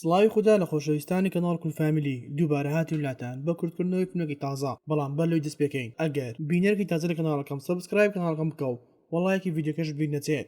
سڵاوی خودا لە خۆشەویستانی کەناڵ کول فامیلی دووبارە هاتین لاتان بە کورتکردنەوەی فیلمێکی تازە بەڵام بەر لەوەی دەست پێکەین ئەگەر بینەرێکی تازە لە کەناڵەکەم subscribe کەناڵەکەم بکە و وە ڵایکی ڤیدیۆکەش بیر نەچێت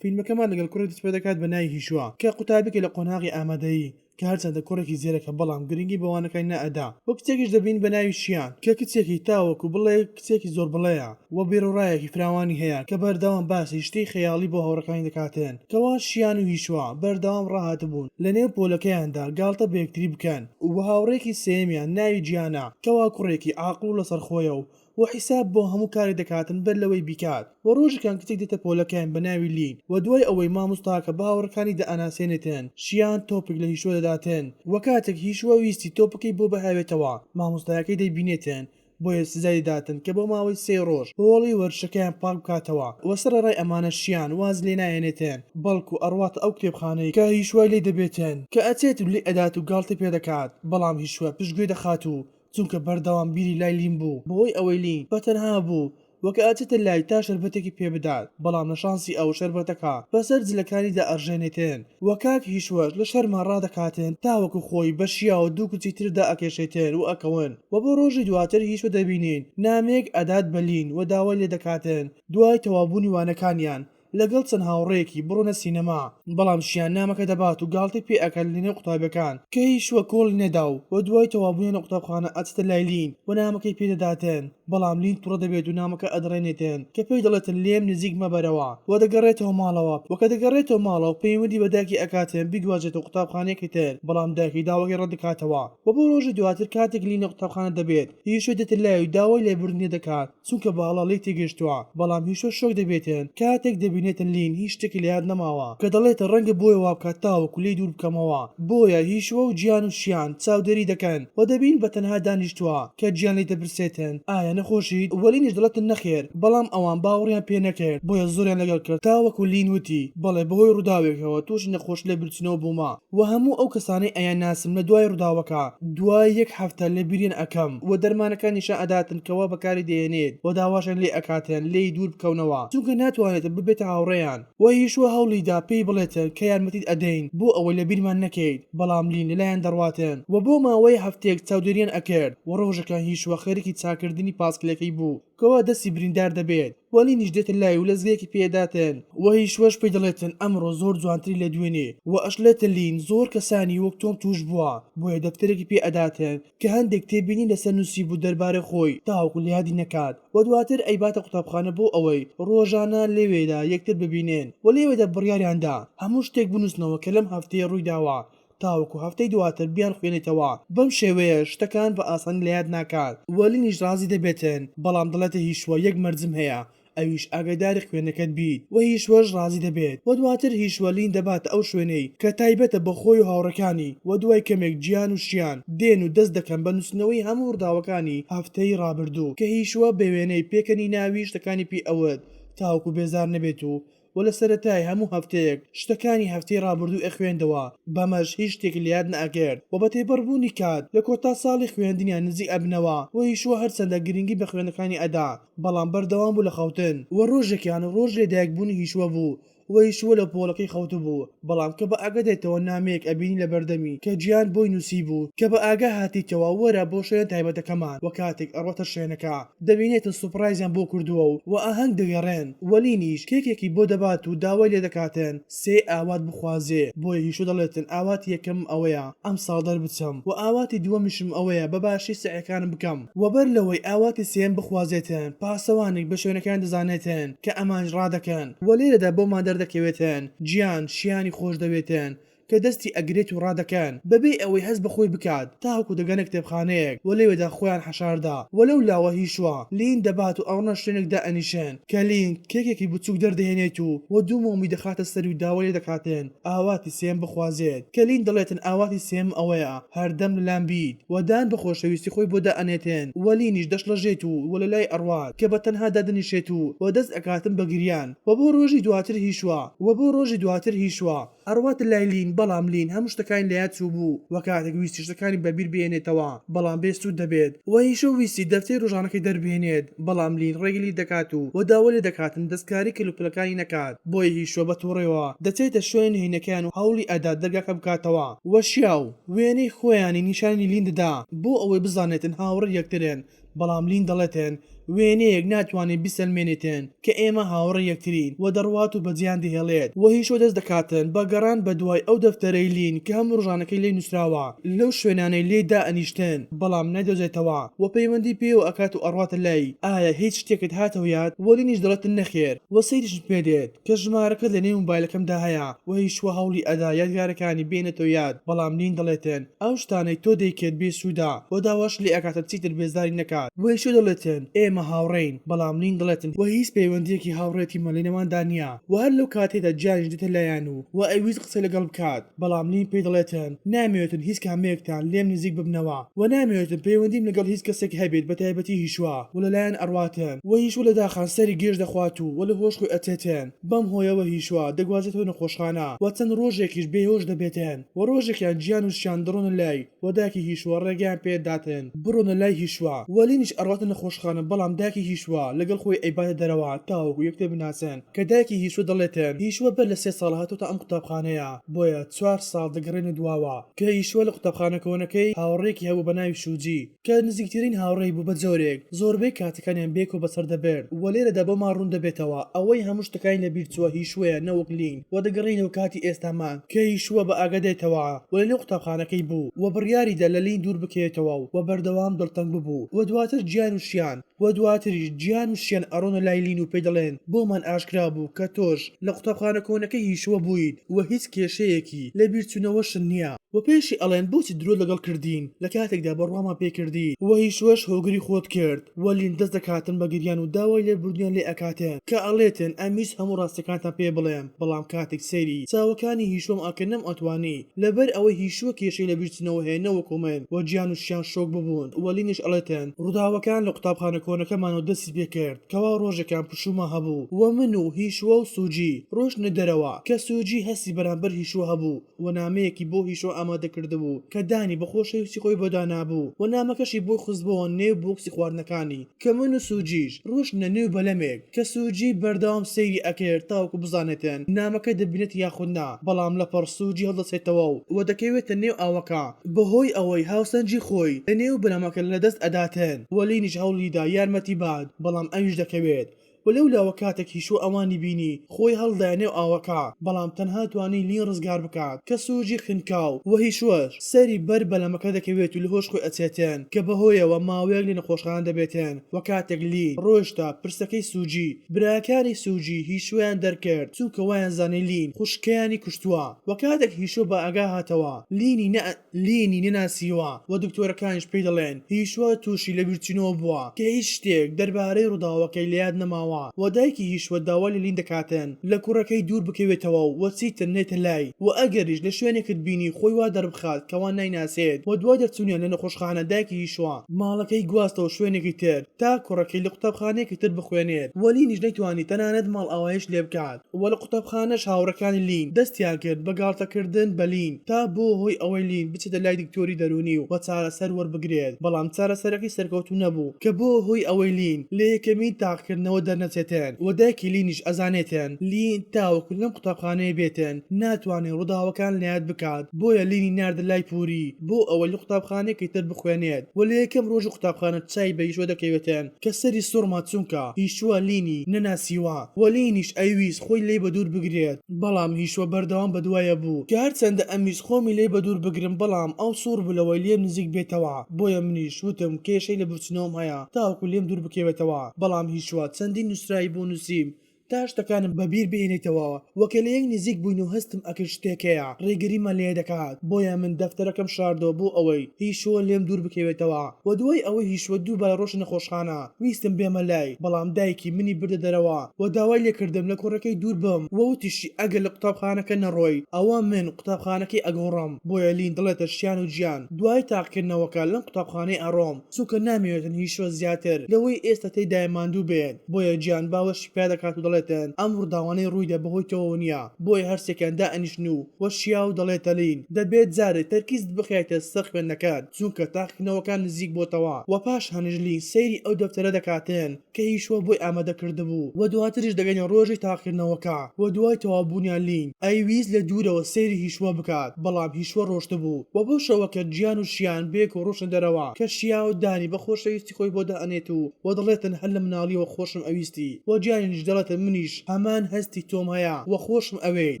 فیلمەکەمان لەگەڵ کوڕێک دەست پێدەکات بە ناوی هیشوا کە قوتابیکە لە قۆناغی ئامادەیی کە هەرچەندە کوڕێکی زیرەکە بەڵام گرنگی بە وانەکانی نائەدا وە کچێکیش دەبینین بە ناوی شیان کە کچێکی تاوەکو بڵێ کچێکی زۆر بڵێیە وە بیروڕایەکی فراوانی هەیە کە بەردەوام باسی شتی خەیاڵی بۆ هاوڕێکانی دەکاتن کەوا شیان و هیشوا بەردەوام ڕاهاتبوون لەنێو پۆلەکەیاندا گاڵتە بە یەکتری بکەن وە هاوڕێیەکی سێیەمیان ناوی جیانە کەوا کوڕێکی عاقڵ و لەسەرخۆیە و وە حیساب بۆ هەموو کارێک دەکاتن بەر لەوەی بیکات وە ڕۆژێکیان کچێک دێتە پۆلەکەیان بە ناوی لین وە دوای ئەوەی مامۆستاکە بە هاوڕێکانی دەئاناسێنێتن شیان تۆپێک لە هیشوە دەداتن وە کاتێک هیشوە ویستی تۆپەکەی بۆ بهاوێتەوە مامۆستایەکەی دەیبینێتن بۆیە سزای دەداتن کە بۆ ماوەی سێ ڕۆژ هۆڵی وەرزشەکەیان پاک بکاتەوە وە سەرەڕای ئەمانە شیان واز لێ ناهێنێتن بەڵکو ئەڕواتە ئەو کتێبخانەی کە هیشوای لێ دەبێتن کە ئەچێت و لێی ئەدات و گاڵتەی پێ دەکات بەڵام هیشوە پشتگوێ دەخات و چونکە بەردەوام بیری لای لین بوو بەهۆی ئەوەی لین بە تەنها بوو وە کە ئەچێتە لای تا شەربەتێکی پێ بدات بەڵام لە شانسی ئەو شەربەتەکە بەسەر جلەکانیدا ئەڕژێنێتن وە کاک هیشوەش لە شەرما ڕادەکاتن تاوەکو خۆی بە شیاو دوو کچی تردا ئەکێشێتن و ئەکەون وە بۆ ڕۆژی دواتر هیشوە دەبینین نامەیەک ئەدات بە لین وە داوای لێ دەکاتن دوای تەواوبوونی وانەکانیان لەگەڵ چەند هاوڕێیەکی بڕۆنە سینەما، بەڵام شیان نامەکە دەبات و گاڵتەی پێ ئەکات لەنێو قوتابیەکان کە هیشوە کۆڵی نەدا و وە دوای تەواوبوونیان لە قوتابخانە ئەچێتە لای لین و نامەکەی پێ دەداتن بەڵام لین توڕە دەبێت و نامەکە ئەدڕێنێتن کە پێی دەڵێتن لێم نزیک مەبەرەوە و دەگەڕێتەوە ماڵەوە وە کە دەگەڕێتەوە ماڵەوە پەیوەندی بە دایکی ئەکاتن بیگوازێتەوە قوتابخانەیەکی تر بەڵام دایکی داواکەی ڕەت دەکاتەوە وە بۆ ڕۆژی دواتر کاتێک لین لە قوتابخانە دەبێت هیشوە دێتە لای و داوای لێبوردنی لێ دەکات چونکە باڵا لێی تێگەشتووە، بەڵام هیشۆ شۆک دەبێتن کاتێک دەبینێتن لین هیچ شتێکی لە یاد نەماوە، کە دەڵێتن ڕەنگە بۆیە وابکات تاوەکو لێی دوور بکەمەوە، بۆیە هیشوە و جیان و شیان چاودێری دەکەن و دەبین بە تەنها دانیشتووە، کە جیان لێی دەپرسێتن ئایا نەخۆشیت؟ و لینیش دەڵێتن نەخێر، بەڵام ئەوان باوەڕیان پێ نەکرد بۆیە زۆریان لەگەڵ کرد تاوەکو لین وتی بەڵێ بەهۆی ڕووداوێکەوە تووشی نەخۆشی لەبیرچوونەوە بوومە. وە هەموو ئەو کەسانەی ئەیانناسم لە دوای ڕووداوەکە دوای یەک هەفتە لە بیریان ئەکەم وە دەرمانەکان نیشان ئەداتن کەوا بەکاری دەیەنێت وە داواشیان لێ ئەکاتن لێی دوور بکەونەوە چونکە ناتوانێتن ببێتە هاوڕێیان وە هیشوە هەوڵی دا پێی بڵێتن کە یارمەتیت ئەدەین بۆ ئەوەی لە بیرمان نەکەیت بەڵام لین لەلایان دەڕواتن وە بۆ ماوەی هەفتەیەک چاودێریان ئەکرد وە ڕۆژەکان هیشوە خەریکی چاکردنی پاسکلەکەی بوو کەوا دەستی بریندار دەبێت وە لینیش دێتە لای و لەزگەیەکی پێ ئەداتن وە هیشوەش پێی دەڵێتن ئەمڕۆ زۆر جوانتری لە دوێنێ وە ئەشڵێتن لین زۆر کەسانی وەک تۆم توش بووە بۆیە دەفتەرێکی پێ ئەداتن کە هەندێک تێبینی لەسەر نوسیبوو دەربارەی خۆی تاوەکو لەیادی نەکات وە دواتر ئەیباتە قوتابخانە بۆ ئەوەی ڕۆژانە لەوێدا یەکتر ببینن وە لەوێدا بڕیاریان دا هەموو شتێک بنوسنەوە کە لەم هەفتەیە ڕوویداوە تاوەکو هەفتەی دواتر بیانخوێنێتەوە، بەم شێوەیەش شتەکان بە ئاسانی لەیاد ناکات و لینیش ڕازی دەبێتن، بەڵام دەڵێتە هیشوە یەک مەرجم هەیە ئەویش ئاگاداری خوێندنەکەت بیت و هیشوەش ڕازی دەبێت و دواتر هیشوە لین دەباتە ئەو شوێنەی کە تایبەتە بە خۆی و هاوڕێکانی و دوای کەمێک جیان و شیان دێن و دەست دەکەن بە نوسینەوەی هەموو ڕووداوەکانی هەفتەی ڕابردوو کە هیشوە بە وێنەی پێکەنیناوی شتەکانی پێ ئەوت تاوەکو بێزار نەبێت و وە لە سەرەتای هەموو هەفتەیەک شتەکانی هەفتەی ڕابردووی ئەخوێندەوە بەمەش هیچ شتێکی لە یاد نەئەکرد وە بە تێپەڕبوونی کات لە کۆتا ساڵی خوێندنیان نزیک ئەبنەوە وە هیشوە هەرچەندە گرنگی بە خوێندنەکانی ئەدا بەڵام بەردەوام بوو لە خەوتن وە ڕۆژێکیان ڕۆژ لەدایک بوونی هیشوە بوو وە هیشوە لە پۆڵەکەی خەوتبوو بەڵام کە بە ئاگا دێتەوە نامەیەک ئەبینی لە بەردەمی کە جیان بۆی نوسیبوو کە بە ئاگا هاتیتەوە وەرە بۆ شوێنە تایبەتەکەمان وە کاتێک ئەڕواتە شوێنەکە دەبینێتن سوپڕایزیان بۆ کردووە و وە ئاهەنگ دەگێڕێن وە لینیش کێکێکی بۆ دەبات و داوای لێ دەکاتن سێ ئاوات بخوازێ بۆیە هیشۆ دەڵێتن ئاواتی یەکەمم ئەوەیە ئەمساڵ دەربچم وە ئاواتی دووەمیشم ئەوەیە بە باشی سەعیەکانم بکەم وە بەر لەوەی ئاواتی سێیەم بخوازێتن پاسەوانێک بە شوێنەکەیان دەزانێتن کە ئەمانیش ڕادەکەن وە لێرەدا بۆمان دەردەکەوێتن جیان شیانی خۆشدەوێتن کە دەستی ئەگرێت و ڕادەکەن بەبێ ئەوەی هەست بە خۆی بکات تاوەکو دەگەنە کتێبخانەیەک و لەوێدا خۆیان حەشاردا و لەو لاوە هیشوا لین دەبات و ئەڕۆنە شوێنێک دائەنیشن کە لین کێکێکی بچوک دەردەهێنێت و و دوو مۆمی دەخاتە سەری و داوای لێدەکاتن ئاواتی سێیەم بخوازێت کە لین دەڵێتن ئاواتی سێیەمم ئەوەیە هەردەم لەلام بیت و دان بە خۆشەویستی خۆی بۆ دائەنێتن و لینیش دەشڵەژێت و و لەلای ئەڕوات کە بە تەنها دادەنیشێت و و دەست ئەکاتن بە گریان و بۆ ڕۆژی دواتر هیشوا و بۆ ڕۆژی دواتر هیشوا. ئەڕواتە لای لین بەڵام لین هەموو شتەکانی لەیاد چووبوو وە کاتێک ویستی شتەکانی بەبیر بهێنێتەوە بەڵام بێ سوود دەبێت وە هیشۆ ویستی دەفتەری ڕۆژانەکەی دەربهێنێت بەڵام لین ڕێگری لی دەکات و وە داوای لێ دەکاتن دەستکاری کەلوپەلەکانی نەکات بۆیە هیشۆ بە توڕەیەوە دەچێتە شوێنی نهێنیەکەیان و هەوڵی ئەدات دەرگاکە بکاتەوە وە شیاو وێنەی خۆیانی نیشانی لین دەدا بۆ ئەوەی بزانێتن هاوڕێی یەکترن بەڵام لین دەڵێتن وێنەیەک ناتوانێت بیسەلمێنێتن کە ئێمە هاوڕێی یەکترین و دەڕوات و بەجێیان دەهێڵێت و هیشۆ دەست دەکاتن بە گەڕان بەدوای ئەو دەفتەرەی لین کە هەموو ڕۆژانەکەی لێ نووسراوە لەو شوێنانەی لێی دائەنیشتن بەڵام نایدۆزێتەوە و پەیوەندی پێوە ئەکات و ئەڕواتە لای ئایا هیچ شتێکت هاتەوە یاد و لینیش دەڵێتن نەخێر و سەیریشم پێ دێت کە ژمارەکەت لە نێو مۆبایلەکەمدا هەیە و هیشوە هەوڵی ئەدا یادگارەکانی بێنێتەوە یاد بەڵام لین دەڵێتن ئەو شتانەی تۆ دەیکەیت بێ سوودە و داواش لێ ئەکاتن چیتر بێزاری نەکات و هیشوە دەڵێتن ئێمە هاوڕێین بەڵام لین دەڵێتن و هیچ پەیوەندیەکی هاوڕێتیمان لە نێواندا نیە و هەر لەو کاتەیدا جیانیش دێتە لایان و و ئەیویست قسەی لەگەڵ بکات بەڵام لین پێی دەڵێتن نامەوێتن هیچ کامەیەکتان لێم نزیک ببنەوە و نامەوێتن پەیوەندیم لەگەڵ هیچ کەسێک هەبێت بەتایبەتی هیشوا و لەلایان ئەڕواتن و هیشوا لە داخان سەری گێژ دەخوات و و لە هۆش خۆی ئەچێتن بەم هۆیەوە هیشوا دەگوازێتەوە نەخۆشخانە و چەند ڕۆژێکیش بێهۆش دەبێتن و ڕۆژێکیان جیان و شیان دەڕۆنە لای و داکی هیشوا ڕێگەیان پێ داتن بڕۆنە لای هیشوا و لینیش ئەڕواتە نەخۆشخانە بەڵام داکی هیشوا لەگەڵ خۆی ئەیباتە دەرەوە تاوەکو یەکتر بناسن کە دایکی هیشوە دەڵێتن هیشوە بەر لە سێ ساڵ هاتۆتە ئەم قوتابخانەیە بۆیە چوار ساڵ دەگەڕێنە دواوە کە هیشوە لە قوتابخانە کۆنەکەی هاوڕێیەکی هەبوو بە ناوی شوجی کە نزیکترین هاوڕێی بوو بە جۆرێک زۆربەی کاتەکانیان بێکەوە بەسەر دەبرد وە لێرەدا بۆمان ڕوون دەبێتەوە ئەوەی هەموو شتەکانی لە بیر چووە هیشوەیە نەوەک لین وە دەگەڕێینەوە کاتی ئێستامان کە هیشوە بە ئاگا دێتەوە وە لەنێو قوتابخانەکەی بوو وە بڕیاریدا لە لین دوور بکەوێتەوە وە بەردەوام دڵتەنگ ببوو وە دواتر جیان و شیان وە دواتریش جیان و شیان ئەڕۆنە لای لین و پێی دەڵێن بۆمان ئاشکرا بوو کە تۆش لە قوتابخانە کۆنەکەی هیشوە بوویت و هیچ کێشەیەکی لە بیرچوونەوەشت نییە. وە پێشی ئەڵێن بۆچی درۆت لەگەڵ کردین لە کاتێکدا بڕوامان پێ کردی وە هیشوەش هۆگری خۆت کرد وە لین دەست دەکاتن بە گریان و داوای لێبوردنیان لێ ئەکاتن کە ئەڵێتن ئەمویست هەموو ڕاستیەکانتان پێ بڵێم بەڵام کاتێک سەیری چاوەکانی هیشوەم ئەکرد نەمئەتوانی لەبەر ئەوەی هیشوە کێشەی لە بیرچنەوە هەیە نەوەکو من وە جیان و شیان شۆک ببوون وە لینیش ئەڵێتن ڕووداوەکان لە قوتابخانە کۆنەکەمانەوە دەستی پێ کرد کەوا ڕۆژێکیان پشوومان هەبوو وە من و هیشوە و سوجی ڕۆشتنە دەرەوە کە سوجی هەستی بەرامبەر هیشوە هەبوو وە نامەیەکی بۆ هیشوە ئامادە کردبوو کە دانی بە خۆشەویستی خۆی بۆ دانابوو وە نامەکەشی بۆی خستبۆوە نێو بۆکسی خواردنەکانی کە من و سوجیش ڕۆشتنە نێو بەلەمێک کە سوجی بەردەوام سەیری ئەکرد تاوەکو بزانێتن نامەکە دەبینێت یاخود نا بەڵام لەپڕ سوجی هەڵدەسێتەوە و دەکەوێتە نێو ئاوەکە بەهۆی ئەوەی هاوسەنگی خۆی لەنێو بەلەمەکە لەدەست ئەداتن وە لینیش هەوڵیدا یارمەتی بات بەڵام ئەویش دەکەوێت و لەولاوە کاتێک هیشۆ ئەوانی بینی خۆی هەڵدایە نێو ئاوەکە بەڵام تەنها توانی لین ڕزگار بکات کە سوجی خنکاو و هیشۆش سەری بەر بەلەمەکە دەکەوێت و لەهۆش خۆی ئەچێتن کە بەهۆیەوە ماوەیەک لە نەخۆشخانە دەبێتن و کاتێک لین ڕۆیشتە پرسەکەی سوجی براکانی سوجی هیشۆیان دەرکرد چونکە وایان زانی لین خوشکەیانی کوشتوە و کاتێک هیشۆ بە ئاگا هاتەوە لینی نە لینی نەناسیوە و دکتۆرەکانیش پێی دەڵێن هیشوە توشی لەبیرچونەوە بووە کە هیچ شتێک دەربارەی ڕووداوەکەی لەیاد نەماوە و دایکی هیشوە داوا لە لین دەکاتن لە کوڕەکەی دوور بکەوێتەوە و چیتر نەیتە لای و ئەگەریش لە شوێنێکت بینی خۆی وا دەربخات کەوا نایناسێت و دوای دەرچونیان لە نەخۆشخانە دایکی هیشوە ماڵەکەی گواستەوە شوێنێکی تر تا کوڕەکەی لە قوتابخانەیەکی تر بخوێنێت و لینیش نەیتوانی تەنانەت ماڵئاواییش لێبکات. وە لە قوتابخانەش هاوڕێکانی لین دەستیان کرد بە گاڵتەکردن بە لین تا بووە هۆی ئەوەی لین بچێتە لای دکتۆری دەروونی و چارەسەر وەربگرێت بەڵام چارەسەرەکەی سەرکەوتوو نەبوو کە بووە هۆی ئەوەی لین لە یەکەمین تاقیکردنەوە دەرنەچێتن وە دایکی لینیش ئەزانێتن لین تاوەکو لەم قوتابخانەیە بێتن ناتوانێت ڕووداوەکان لەیاد بکات بۆیە لینی ناردە لای پوری بۆ ئەوەی لە قوتابخانەیەکی تر بخوێنێت وە لە یەکەم ڕۆژی قوتابخانە چاوی بە هیشوە دەکەوێتن کە سەری سوڕما چونکە هیشوە لینی نەناسیوە. وە لینیش ئەیویست خۆی لێی بەدوور بگرێت بەڵام هیشوە بەردەوام بەدوایا بوو کە هەرچەندە ئەمویست خۆمی لێی بەدوور بگرم بەڵام ئەو سوور بوو لەوەی لێم نزیک بێتەوە بۆیە منیش وتم کێشەی لەبیرچونەوەم هەیە تاوەکو لێم دوور بکەوێتەوە بەڵام هیشوە چەندین نوسراوی بۆ نوسیم تا شتەکانم بەبیر بهێنێتەوە وە کە لەیەک نزیک بووین و هەستم ئەکرد شتێک هەیە ڕێگریمان لێ دەکات بۆیە من دەفتەرەکەم شاردەوە بۆ ئەوەی هیشوە لێم دوور بکەوێتەوە وە دوای ئەوەی هیشوە دووبارە ڕۆشتە نەخۆشخانە ویستم بێمە لای، بەڵام دایکی منی بردە دەرەوە و داوای لێکردم لە کوڕەکەی دوور بم و وتیشی ئەگەر لە قوتابخانەکە نەڕۆی ئەوا من قوتابخانەکەی ئەگۆڕم، بۆیە لین دەڵێتە شیان و جیان دوای تاقیکردنەوەکە لەم قوتابخانەی ئەڕۆم چونکە نامەوێتن هیشۆ زیاتر لەوەی ئێستا تێیدایە ماندوو بێت، بۆیە جیان باوەشی پیا دەکات و دەڵێتن. دەڵێتن ئەم ڕووداوانەی ڕوویدا بەهۆی تۆوە نییە بۆیە هەرسێکیان دائەنیشن و وە شیاو دەڵێتە لین دەبێت جارێ تەرکیزت بخەیتە سەر خوێندنەکەت چونکە تاقیکردنەوەکان نزیک بۆتەوە وە پاشانیش لین سەیری ئەو دەفتەرە دەکاتن کە هیشوە بۆی ئامادە کردبوو وە دواتریش دەگەینە ڕۆژی تاقیکردنەوەکە وە دوای تەواو بوونیان لین ئەیویست لە دوورەوە سەیری هیشوە بکات بەڵام هیشوە ڕۆشتبوو وە بەو شەوە کە جیان و شیان بەیەکەوە ڕۆشتنە دەرەوە کە شیاو دانی بە خۆشەویستی خۆی بۆ دائەنێت و وە دەڵێتن هەر لە مناڵیەوە خۆشم ئەویستی وە جیانیش دەڵێتن منیش هەمان هەستی تۆم هەیە وە خۆشم ئەوێیت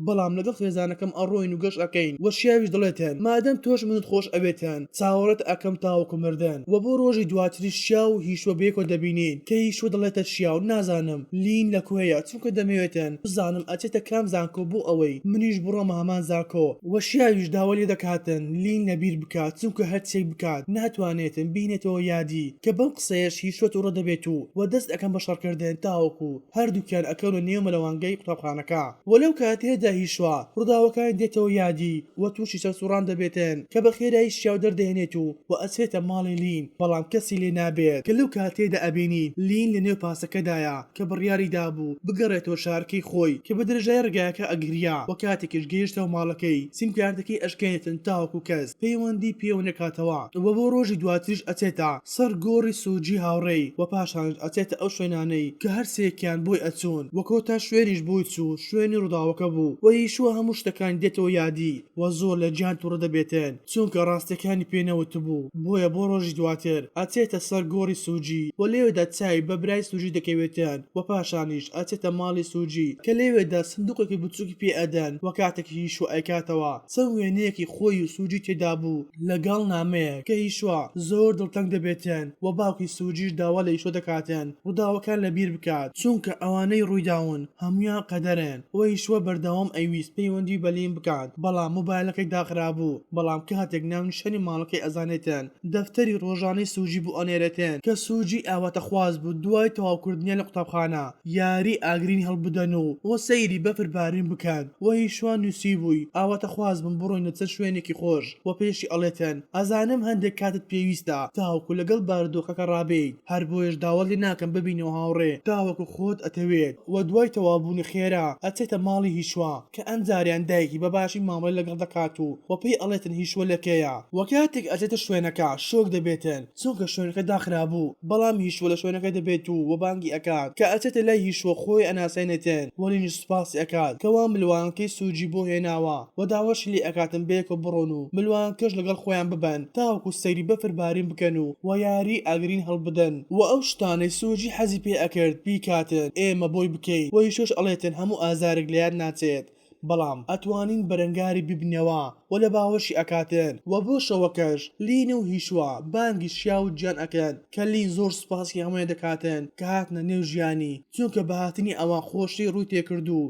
بەڵام لەگەڵ خێزانەکەم ئەڕۆین و گەشت ئەکەین وە شیاویش دەڵێتن مادەم تۆش منت خۆش ئەوێتن چاوەڕێت ئەکەم تاوەکو مردن وە بۆ ڕۆژی دواتریش شیاو و هیشوە بەیەکەوە دەبینین کە هیشوە دەڵێتە شیاو نازانم لین لە کوێیە چونکە دەمەوێتن بزانم ئەچێتە کام زانکۆ بۆ ئەوەی منیش بڕۆمە هەمان زانکۆ وە شیاویش داوای لێ دەکاتن لین لەبیر بکات چونکە هەرچیەک بکات ناتوانێتن بینێتەوە یادی کە بەم قسەیەش هیشوە توڕە دەبێت و وە دەست ئەکەن بە شەڕکردن تاوەکو هەردووکیان ئەکەونە نێو مەلەوانگەی قوتابخانەکە وە لەو کاتەیەدا هیشوا ڕووداوەکانی دێتەوە یادی وە تووشی سەرسوڕان دەبێتن کە بە خێرایی شیاو دەردەهێنێت و وە ئەچێتە ماڵی لین بەڵام کەسی لێ نابێت کە لەو کاتەیەدا ئەبینین لین لە نێو پاسەکەدایە کە بڕیاری دابوو بگەڕێتەوە شارەکەی خۆی کە بە درێژایی ڕێگایەکە ئەگریا وە کاتێکیش گەیشتەوە ماڵەکەی سیمکارتەکەی ئەشکێنێتن تاوەکو کەس پەیوەندی پێوە نەکاتەوە وە بۆ ڕۆژی دواتریش ئەچێتە سەر گۆڕی سوجی هاوڕێی وە پاشانیش ئەچێتە ئەو شوێنانەی کە هەرسێکیان بۆی ئەچوون وە کۆتا شوێنیش بۆی چوو شوێنی ڕووداوەکە بوو وە هیشوە هەموو شتەکانی دێتەوە یادی وە زۆر لە جیان توڕە دەبێتن چونکە ڕاستیەکانی پێ نەوتبوو بۆیە بۆ ڕۆژی دواتر ئەچێتە سەر گۆڕی سوجی وە لەوێدا چاوی بە برای سوجی دەکەوێتن وە پاشانیش ئەچێتە ماڵی سوجی کە لەوێدا سندوقێکی بچوکی پێ ئەدەن وە کاتێک هیشوە ئەیکاتەوە چەند وێنەیەکی خۆی و سوجی تێدابوو لەگەڵ نامەیەک کە هیشوا زۆر دڵتەنگ دەبێتن و باوکی سوجیش داوا لە هیشوا دەکاتن ڕووداوەکان لەبیر بکات چونکە ئەوانەی ڕوویداون هەموویان قەدەرن و هیشوا بەردەوام ئەیویست پەیوەندی بە لین بکات بەڵام مۆبایلەکەی داخرابوو بەڵام کاتێک ناونیشانی ماڵەکەی ئەزانێتن دەفتەری ڕۆژانەی سوجی بۆ ئەنێرێتن کە سوجی ئاواتەخواز بوو دوای تەواوکردنیان لە قوتابخانە یاری ئاگرین هەڵبدەن و و سەیری بەفر بارین بکەن و هیشوا نوسیبووی ئاواتەخواز بووم بڕۆینە چەند شوێنێکی خۆش و پێشی ئەڵێتن ئەزانم هەندێک کاتت پێویستە تاوەکو لەگەڵ بارودۆخەکە ڕابێیت هەر بۆیەش داوات لێ ناکەم ببینەوە هاوڕێ تاوەکو خۆت ئەتەوێت و دوای تەواوبوونی خێرا ئەچێتە ماڵی هیشوا کە ئەمجاریان دایکی بە باشی مامەڵەی لەگەڵ دەکات و و پێی ئەڵێتن هیشوە لەکێیە و کاتێک ئەچێتە شوێنەکە شۆک دەبێتن چونکە شوێنەکە داخرابوو بەڵام هیشوە لە شوێنەکە دەبێت و و بانگی ئەکات کە ئەچێتە لای هیشوە خۆی ئەناسێنێتن و لینیش سوپاسی ئەکات کەوا ملوانکەی سوجی بۆ هێناوە و داواشی لێ ئەکاتن بەیەکەوە بڕۆن و ملوانکەش لەگەڵ خۆیان ببەن تاوەکو سەیری بەفر بارین بکەن و و یاری ئاگرین هەڵبدەن و ئەو شتانەی سوجی حەزی پێ ئەکرد بیکاتن ئێمە بۆی بکەین و هیشۆش ئەڵێتن هەموو ئازارێک لەیاد ناچێت بەڵام ئەتوانین بەرەنگاری ببینەوە و لە باوەشی ئەکاتن و بۆ شەوەکەش لین و هیشوا بانگی شیاو و جیان ئەکەن کە لین زۆر سوپاسی هەموویان دەکاتن کە هاتنە نێو ژیانی چونکە بە هاتنی ئەوان خۆشی ڕووی تێکرد و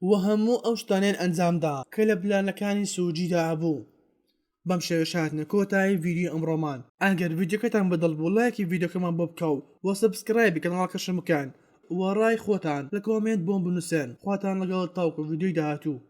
و هەموو ئەو شتانەیان ئەنجامدا کە لە پلانەکانی سوجیدا هەبوو. بەم شێوەیەش هاتینە کۆتایی ڤیدیۆی ئەمڕۆمان ئەگەر ڤیدیۆکەتان بەدڵ بوو ڵایکی ڤیدیۆکەمان بۆ بکە و وە subscribe ی کەناڵەکەشم بکەن وە ڕای خۆتان لە comment بۆم بنوسن خواتان لەگەڵ تاوەکو ڤیدیۆی داهاتوو.